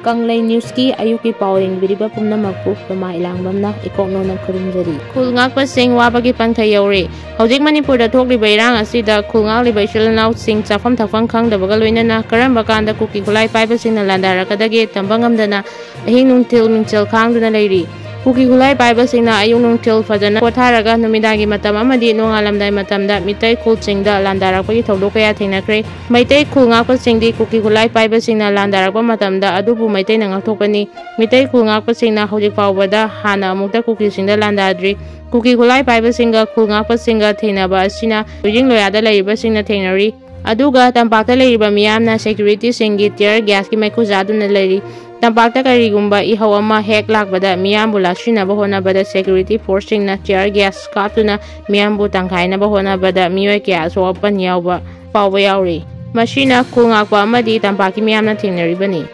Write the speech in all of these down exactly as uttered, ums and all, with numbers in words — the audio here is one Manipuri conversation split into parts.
ꯀꯪꯂꯩ ꯅ꯭ꯌꯨꯁꯀꯤ ꯑꯌꯨꯛꯀꯤ ꯄꯥꯎ ꯌꯦꯡꯕꯤꯔꯤꯕ ꯄꯨꯝꯅꯃꯛꯄꯨ ꯄꯃꯥ ꯏꯂꯥꯡꯕꯝꯅ ꯏꯀꯣꯛ ꯅꯧꯅ ꯈꯨꯔꯨꯝꯖꯔꯤ꯫ ꯈꯨꯜ ꯉꯥꯛꯄꯁꯤꯡ ꯋꯥꯕꯒꯤ ꯄꯟꯊꯩ ꯌꯧꯔꯦ꯫ ꯍꯧꯖꯤꯛ ꯃꯅꯤꯄꯨꯔꯗ ꯊꯣꯛꯂꯤꯕ ꯏꯔꯥꯡ ꯑꯁꯤꯗ ꯈꯨꯜ ꯉꯥꯛꯂꯤꯕ ꯏꯆꯤꯜ ꯏꯅꯥꯎꯁꯤꯡ ꯆꯥꯐꯝ ꯊꯛꯐꯝ ꯈꯪꯗꯕꯒ ꯂꯣꯏꯅꯅ ꯀꯔꯝꯕ ꯀꯥꯟꯗ ꯀꯨꯀꯤ ꯈꯨꯠꯂꯥꯏ ꯄꯥꯏꯕꯁꯤꯡꯅ ꯂꯥꯟꯗꯥꯔꯛꯀꯗꯒꯦ ꯇꯝꯕ ꯉꯝꯗꯅ ꯑꯍꯤꯡ ꯅꯨꯡꯊꯤꯜ ꯃꯤꯡꯁꯦꯜ ꯈꯥꯡꯗꯨꯅ ꯂꯩꯔꯤ꯫ ꯀꯨꯀꯤ ꯈꯨꯠꯂꯥꯏ ꯄꯥꯏꯕꯁꯤꯡꯅ ꯑꯌꯨꯛ ꯅꯨꯡꯊꯤꯜ ꯐꯖꯅ ꯄꯣꯊꯥꯔꯒ ꯅꯨꯃꯤꯗꯥꯡꯒꯤ ꯃꯇꯝ ꯑꯃꯗꯤ ꯅꯣꯡꯉꯥꯜꯂꯝꯗꯥꯏ ꯃꯇꯝꯗ ꯃꯤꯇꯩ ꯈꯨꯜꯁꯤꯡꯗ ꯂꯥꯟꯗꯥꯔꯛꯄꯒꯤ ꯊꯧꯗꯣꯛ ꯀꯌꯥ ꯊꯦꯡꯅꯈ꯭ꯔꯦ꯫ ꯃꯩꯇꯩ ꯈꯨꯜ ꯉꯥꯛꯄꯁꯤꯡꯗꯤ ꯀꯨꯀꯤ ꯈꯨꯠꯂꯥꯏ ꯄꯥꯏꯕꯁꯤꯡꯅ ꯂꯥꯟꯗꯥꯔꯛꯄ ꯃꯇꯝꯗ ꯑꯗꯨꯕꯨ ꯃꯩꯇꯩꯅ ꯉꯥꯛꯊꯣꯛꯄꯅꯤ꯫ ꯃꯤꯇꯩ ꯈꯨꯜ ꯉꯥꯛꯄꯁꯤꯡꯅ ꯍꯧꯖꯤꯛ ꯐꯥꯎꯕꯗ ꯍꯥꯟꯅ ꯑꯃꯨꯛꯇ ꯀꯨꯀꯤꯁꯤꯡꯗ ꯂꯥꯟꯗꯥꯗ꯭ꯔꯤ꯫ ꯀꯨꯀꯤ ꯈꯨꯠꯂꯥꯏ ꯄꯥꯏꯕꯁꯤꯡꯒ ꯈꯨꯜ ꯉꯥꯛꯄꯁꯤꯡꯒ ꯊꯦꯡꯅꯕ ꯑꯁꯤꯅ ꯂꯣꯏꯖꯤꯡ ꯂꯣꯌꯥꯗ ꯂꯩꯔꯤꯕꯁꯤꯡꯅ ꯊꯦꯡꯅꯔꯤ꯫ ꯑꯗꯨꯒ ꯇꯝꯄꯥꯛꯇ ꯂꯩꯔꯤꯕ ꯃꯤꯌꯥꯝꯅ ꯁꯦꯀ꯭ꯌꯨꯔꯤꯇꯤꯁꯤꯡꯒꯤ ꯇꯤꯌꯔ ꯒ꯭ꯌꯥꯁꯀꯤ ꯃꯩꯈꯨ ꯆꯥꯗꯨꯅ ꯂꯩꯔꯤ꯫ ꯇꯝꯄꯥꯛꯇ ꯀꯔꯤꯒꯨꯝꯕ ꯏꯍꯧ ꯑꯃ ꯍꯦꯛ ꯂꯥꯛꯄꯗ ꯃꯤꯌꯥꯝꯕꯨ ꯂꯥꯛꯁꯤꯟꯅꯕ ꯍꯣꯠꯅꯕꯗ ꯁꯦꯀ꯭ꯌꯨꯔꯤꯇꯤ ꯐꯣꯔꯁꯁꯤꯡꯅ ꯇꯤꯌꯔ ꯒ꯭ꯌꯥꯁ ꯀꯥꯞꯇꯨꯅ ꯃꯤꯌꯥꯝꯕꯨ ꯇꯪꯈꯥꯏꯅꯕ ꯍꯣꯠꯅꯕꯗ ꯃꯤꯑꯣꯏ ꯀꯌꯥ ꯑꯁꯣꯛ ꯑꯄꯟ ꯌꯥꯎꯕ ꯐꯥꯎꯕ ꯌꯥꯎꯔꯤ꯫ ꯃꯁꯤꯅ ꯈꯨꯜ ꯉꯥꯛꯄ ꯑꯃꯗꯤ ꯇꯝꯄꯥꯛꯀꯤ ꯃꯤꯌꯥꯝꯅ ꯊꯦꯡꯅꯔꯤꯕꯅꯤ꯫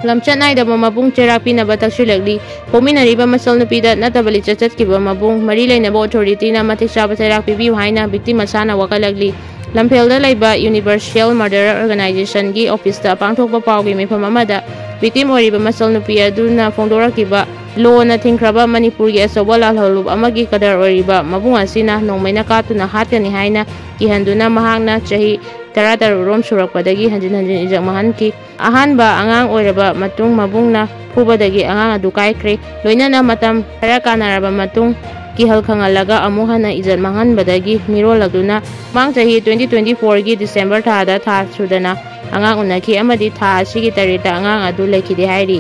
ꯂꯝꯆꯠ ꯅꯥꯏꯗꯕ ꯃꯕꯨꯡ ꯆꯩꯔꯥꯛ ꯄꯤꯅꯕ ꯇꯛꯁꯤꯜꯂꯛꯂꯤ꯫ ꯄꯣꯛꯃꯤꯟꯅꯔꯤꯕ ꯃꯆꯜ ꯅꯨꯄꯤꯗ ꯅꯠꯇꯕ ꯂꯤꯆꯠ ꯆꯠꯈꯤꯕ ꯃꯕꯨꯡ, ꯃꯔꯤ ꯂꯩꯅꯕ ꯑꯣꯊꯣꯔꯤꯇꯤꯅ ꯃꯇꯤꯛ ꯆꯥꯕ ꯆꯩꯔꯥꯛ ꯄꯤꯕꯤꯌꯨ ꯍꯥꯏꯅ ꯚꯤꯛꯇꯤꯝ ꯃꯁꯥꯅ ꯋꯥꯀꯠꯂꯛꯂꯤ꯫ ꯂꯝꯐꯦꯜꯗ ꯂꯩꯕ ꯌꯨꯅꯤꯚꯔꯁꯦꯜ ꯃꯔꯗꯔ ꯑꯣꯔꯒꯅꯥꯏꯖꯦꯁꯟꯒꯤ ꯑꯣꯐꯤꯁꯇ ꯄꯥꯡꯊꯣꯛꯄ ꯄꯥꯎꯒꯤ ꯃꯤꯐꯝ ꯑꯃꯗ ꯚꯤꯛꯇꯤꯝ ꯑꯣꯏꯔꯤꯕ ꯃꯆꯜ ꯅꯨꯄꯤ ꯑꯗꯨꯅ ꯐꯣꯡꯗꯣꯔꯛꯈꯤꯕ ꯂꯣꯅ ꯊꯤꯡꯈ꯭ꯔꯕ ꯃꯅꯤꯄꯨꯔꯒꯤ ꯑꯆꯧꯕ ꯂꯥꯜꯍꯧꯂꯨꯞ ꯑꯃꯒꯤ ꯀꯗꯔ ꯑꯣꯏꯔꯤꯕ ꯃꯕꯨꯡ ꯑꯁꯤꯅ ꯅꯣꯡꯃꯩꯅ ꯀꯥꯞꯇꯨꯅ ꯍꯥꯠꯀꯅꯤ ꯍꯥꯏꯅ ꯀꯤꯍꯟꯗꯨꯅ ꯃꯍꯥꯛꯅ ꯆꯍꯤ ꯇꯔꯥ ꯇꯔꯨꯛ ꯔꯣꯝ ꯁꯨꯔꯛꯄꯗꯒꯤ ꯍꯟꯖꯤꯟ ꯍꯟꯖꯤꯟ ꯏꯖꯠ ꯃꯥꯡꯍꯟꯈꯤ꯫ ꯑꯍꯥꯟꯕ ꯑꯉꯥꯡ ꯑꯣꯏꯔꯕ ꯃꯇꯨꯡ ꯃꯕꯨꯡꯅ ꯐꯨꯕꯗꯒꯤ ꯑꯉꯥꯡ ꯑꯗꯨ ꯀꯥꯏꯈ꯭ꯔꯦ꯫ ꯂꯣꯏꯅꯅ ꯃꯇꯝ ꯈꯔ ꯀꯥꯟꯅꯔꯕ ꯃꯇꯨꯡ ꯀꯤꯍꯜ ꯈꯪꯍꯜꯂꯒ ꯑꯃꯨꯛ ꯍꯟꯅ ꯏꯖꯠ ꯃꯥꯡꯍꯟꯕꯗꯒꯤ ꯃꯤꯔꯣꯜꯂꯛꯇꯨꯅ ꯃꯃꯥꯡ ꯆꯍꯤ twenty twenty fourꯒꯤ ꯗꯤꯁꯦꯝꯕꯔ ꯊꯥꯗ ꯊꯥ ꯁꯨꯗꯅ ꯑꯉꯥꯡ ꯎꯅꯈꯤ ꯑꯃꯗꯤ ꯊꯥ ꯑꯁꯤꯒꯤ ꯇꯔꯦꯠꯇ ꯑꯉꯥꯡ ꯑꯗꯨ ꯂꯩꯈꯤꯗꯦ ꯍꯥꯏꯔꯤ꯫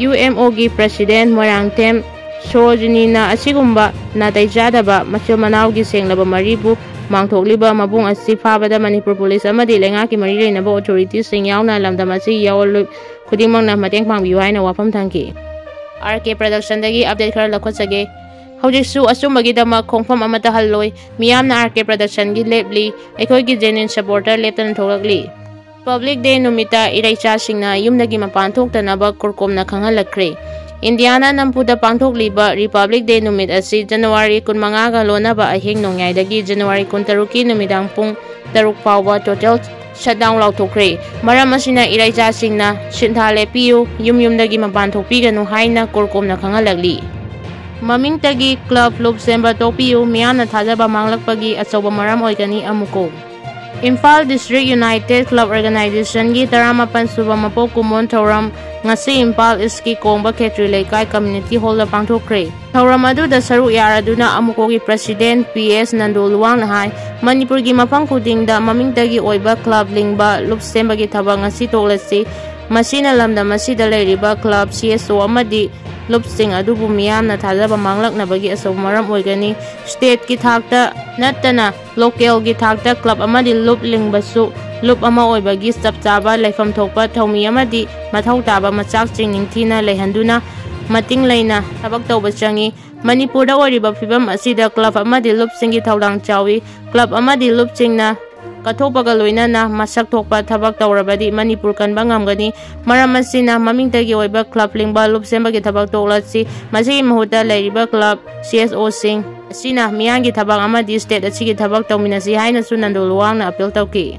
ꯌꯨ ꯑꯦꯝ ꯑꯣꯒꯤ ꯄ꯭ꯔꯁꯤꯗꯦꯟ ꯃꯣꯏꯔꯥꯡꯊꯦꯝ ꯁꯣꯔꯣꯖꯤꯅꯤꯅ ꯑꯁꯤꯒꯨꯝꯕ ꯅꯥꯇꯩ ꯆꯥꯗꯕ ꯃꯆꯤꯜ ꯃꯅꯥꯎꯒꯤ ꯁꯦꯡꯂꯕ ꯃꯔꯤꯕꯨ ꯃꯥꯡꯊꯣꯛꯂꯤꯕ ꯃꯕꯨꯡ ꯑꯁꯤ ꯐꯥꯕꯗ ꯃꯅꯤꯄꯨꯔ ꯄꯨꯂꯤꯁ ꯑꯃꯗꯤ ꯂꯩꯉꯥꯛꯀꯤ ꯃꯔꯤ ꯂꯩꯅꯕ ꯑꯣꯊꯣꯔꯤꯇꯤꯁꯤꯡ ꯌꯥꯎꯅ ꯂꯝꯗꯝ ꯑꯁꯤꯒꯤ ꯌꯥꯑꯣꯟꯂꯣꯏ ꯈꯨꯗꯤꯡꯃꯛꯅ ꯃꯇꯦꯡ ꯄꯥꯡꯕꯤꯌꯨ ꯍꯥꯏꯅ ꯋꯥꯐꯝ ꯊꯝꯈꯤ꯫ ꯑꯥꯔ ꯀꯦ ꯄ꯭ꯔꯗꯛꯁꯟꯗꯒꯤ ꯑꯞꯗꯦꯠ ꯈꯔ ꯂꯧꯈꯠꯆꯒꯦ꯫ ꯍꯧꯖꯤꯛꯁꯨ ꯑꯆꯨꯝꯕꯒꯤꯗꯃꯛ ꯈꯣꯡꯐꯝ ꯑꯃꯠꯇ ꯍꯜꯂꯣꯏ꯫ ꯃꯤꯌꯥꯝꯅ ꯑꯥꯔ ꯀꯦ ꯄ꯭ꯔꯗꯛꯁꯟꯒꯤ ꯂꯦꯞꯂꯤ꯫ ꯑꯩꯈꯣꯏꯒꯤ ꯖꯦꯅ꯭ꯌꯨꯟ ꯁꯄꯣꯔꯇꯔ ꯂꯦꯞꯇꯅ ꯊꯣꯛꯂꯛꯂꯤ꯫ ꯔꯤꯄꯕ꯭ꯂꯤꯛ ꯗꯦ ꯅꯨꯃꯤꯠꯇ ꯏꯔꯩꯆꯥꯁꯤꯡꯅ ꯌꯨꯝꯗꯒꯤ ꯃꯄꯥꯟ ꯊꯣꯛꯇꯅꯕ ꯀꯨꯔꯀꯣꯝꯅ ꯈꯪꯍꯜꯂꯛꯈ꯭ꯔꯦ꯫ ꯏꯟꯗꯤꯌꯥꯅ ꯅꯝꯐꯨꯗ ꯄꯥꯡꯊꯣꯛꯂꯤꯕ ꯔꯤꯄꯕ꯭ꯂꯤꯛ ꯗꯦ ꯅꯨꯃꯤꯠ ꯑꯁꯤ ꯖꯅꯋꯥꯔꯤ ꯀꯨꯟꯃꯉꯥꯒ ꯂꯣꯟꯅꯕ ꯑꯍꯤꯡ ꯅꯣꯡꯌꯥꯏꯗꯒꯤ ꯖꯅꯋꯥꯔꯤ ꯀꯨꯟꯇꯔꯨꯛꯀꯤ ꯅꯨꯃꯤꯗꯥꯡ ꯄꯨꯡ ꯇꯔꯨꯛ ꯐꯥꯎꯕ ꯇꯣꯇꯦꯜ ꯁꯠ ꯗꯥꯎꯟ ꯂꯥꯎꯊꯣꯛꯈ꯭ꯔꯦ꯫ ꯃꯔꯝ ꯑꯁꯤꯅ ꯏꯔꯩꯆꯥꯁꯤꯡꯅ ꯁꯤꯟꯊꯥ ꯂꯦꯞꯄꯤꯌꯨ, ꯌꯨꯝ ꯌꯨꯝꯗꯒꯤ ꯃꯄꯥꯟ ꯊꯣꯛꯄꯤꯒꯅꯨ ꯍꯥꯏꯅ ꯀꯨꯔꯀꯣꯝꯅ ꯈꯪꯍꯜꯂꯛꯂꯤ꯫ ꯃꯃꯤꯡꯇꯒꯤ ꯀ꯭ꯂꯕ ꯂꯨꯞ ꯁꯦꯝꯕ ꯇꯣꯛꯄꯤꯌꯨ, ꯃꯤꯌꯥꯝꯅ ꯊꯥꯖꯕ ꯃꯥꯡꯂꯛꯄꯒꯤ ꯑꯆꯧꯕ ꯃꯔꯝ ꯑꯣꯏꯒꯅꯤ ꯑꯃꯨꯀꯣ꯫ ꯏꯝꯐꯥꯜ ꯗꯤꯁꯇ꯭ꯔꯤꯛ ꯌꯨꯅꯥꯏꯇꯦꯗ ꯀ꯭ꯂꯕ ꯑꯣꯔꯒꯅꯥꯏꯖꯦꯁꯟꯒꯤ ꯇꯔꯥꯃꯥꯄꯟ ꯁꯨꯕ ꯃꯄꯣꯛ ꯀꯨꯝꯑꯣꯟ ꯊꯧꯔꯝ ꯉꯁꯤ ꯏꯝꯐꯥꯜ ꯏꯁꯀꯤ ꯀꯣꯡꯕ ꯈꯦꯇ꯭ꯔꯤ ꯂꯩꯀꯥꯏ ꯀꯝꯃ꯭ꯌꯨꯅꯤꯇꯤ ꯍꯣꯜꯗ ꯄꯥꯡꯊꯣꯛꯈ꯭ꯔꯦ꯫ ꯊꯧꯔꯝ ꯑꯗꯨꯗ ꯁꯔꯨꯛ ꯌꯥꯔꯗꯨꯅ ꯑꯃꯨꯀꯣꯒꯤ ꯄ꯭ꯔꯁꯤꯗꯦꯟꯠ ꯄꯤ ꯑꯦꯁ ꯅꯟꯗꯣ ꯂꯨꯋꯥꯡꯅ ꯍꯥꯏ, ꯃꯅꯤꯄꯨꯔꯒꯤ ꯃꯐꯝ ꯈꯨꯗꯤꯡꯗ ꯃꯃꯤꯡꯇꯒꯤ ꯑꯣꯏꯕ ꯀ꯭ꯂꯕ ꯂꯤꯡꯕ ꯂꯨꯞ ꯁꯦꯝꯕꯒꯤ ꯊꯕꯛ ꯉꯁꯤ ꯇꯣꯛꯂꯁꯤ꯫ ꯃꯁꯤꯅ ꯂꯝꯗꯝ ꯑꯁꯤꯗ ꯂꯩꯔꯤꯕ ꯀ꯭ꯂꯕ, ꯁꯤ ꯑꯦꯁ ꯑꯣ ꯑꯃꯗꯤ ꯂꯨꯞꯁꯤꯡ ꯑꯗꯨꯕꯨ ꯃꯤꯌꯥꯝꯅ ꯊꯥꯖꯕ ꯃꯥꯡꯂꯛꯅꯕꯒꯤ ꯑꯆꯧꯕ ꯃꯔꯝ ꯑꯣꯏꯒꯅꯤ꯫ ꯁ꯭ꯇꯦꯠꯀꯤ ꯊꯥꯛꯇ ꯅꯠꯇꯅ ꯂꯣꯀꯦꯜꯒꯤ ꯊꯥꯛꯇ ꯀ꯭ꯂꯕ ꯑꯃꯗꯤ ꯂꯨꯞ ꯂꯤꯡꯕꯁꯨ ꯂꯨꯞ ꯑꯃ ꯑꯣꯏꯕꯒꯤ ꯆꯞ ꯆꯥꯕ ꯂꯩꯐꯝ ꯊꯣꯛꯄ ꯊꯧꯃꯤ ꯑꯃꯗꯤ ꯃꯊꯧ ꯇꯥꯕ ꯃꯆꯥꯛꯁꯤꯡ ꯅꯤꯡꯊꯤꯅ ꯂꯩꯍꯟꯗꯨꯅ ꯃꯇꯤꯡ ꯂꯩꯅ ꯊꯕꯛ ꯇꯧꯕ ꯆꯪꯏ꯫ ꯃꯅꯤꯄꯨꯔꯗ ꯑꯣꯏꯔꯤꯕ ꯐꯤꯕꯝ ꯑꯁꯤꯗ ꯀ꯭ꯂꯕ ꯑꯃꯗꯤ ꯂꯨꯞꯁꯤꯡꯒꯤ ꯊꯧꯗꯥꯡ ꯆꯥꯎꯏ꯫ ꯀ꯭ꯂꯕ ꯑꯃꯗꯤ ꯂꯨꯞꯁꯤꯡꯅ ꯀꯠꯊꯣꯛꯄꯒ ꯂꯣꯏꯅꯅ ꯃꯁꯛ ꯊꯣꯛꯄ ꯊꯕꯛ ꯇꯧꯔꯕꯗꯤ ꯃꯅꯤꯄꯨꯔ ꯀꯟꯕ ꯉꯝꯒꯅꯤ꯫ ꯃꯔꯝ ꯑꯁꯤꯅ ꯃꯃꯤꯡꯇꯒꯤ ꯑꯣꯏꯕ ꯀ꯭ꯂꯕ ꯂꯤꯡꯕ ꯂꯨꯞ ꯁꯦꯝꯕꯒꯤ ꯊꯕꯛ ꯇꯣꯛꯂꯁꯤ꯫ ꯃꯁꯤꯒꯤ ꯃꯍꯨꯠꯇ ꯂꯩꯔꯤꯕ ꯀ꯭ꯂꯕ, ꯁꯤ ꯑꯦꯁ ꯑꯣꯁꯤꯡ ꯑꯁꯤꯅ ꯃꯤꯌꯥꯝꯒꯤ ꯊꯕꯛ ꯑꯃꯗꯤ ꯁ꯭ꯇꯦꯠ ꯑꯁꯤꯒꯤ ꯊꯕꯛ ꯇꯧꯃꯤꯟꯅꯁꯤ ꯍꯥꯏꯅꯁꯨ ꯅꯟꯗꯣ ꯂꯨꯋꯥꯡꯅ ꯑꯄꯤꯜ ꯇꯧꯈꯤ꯫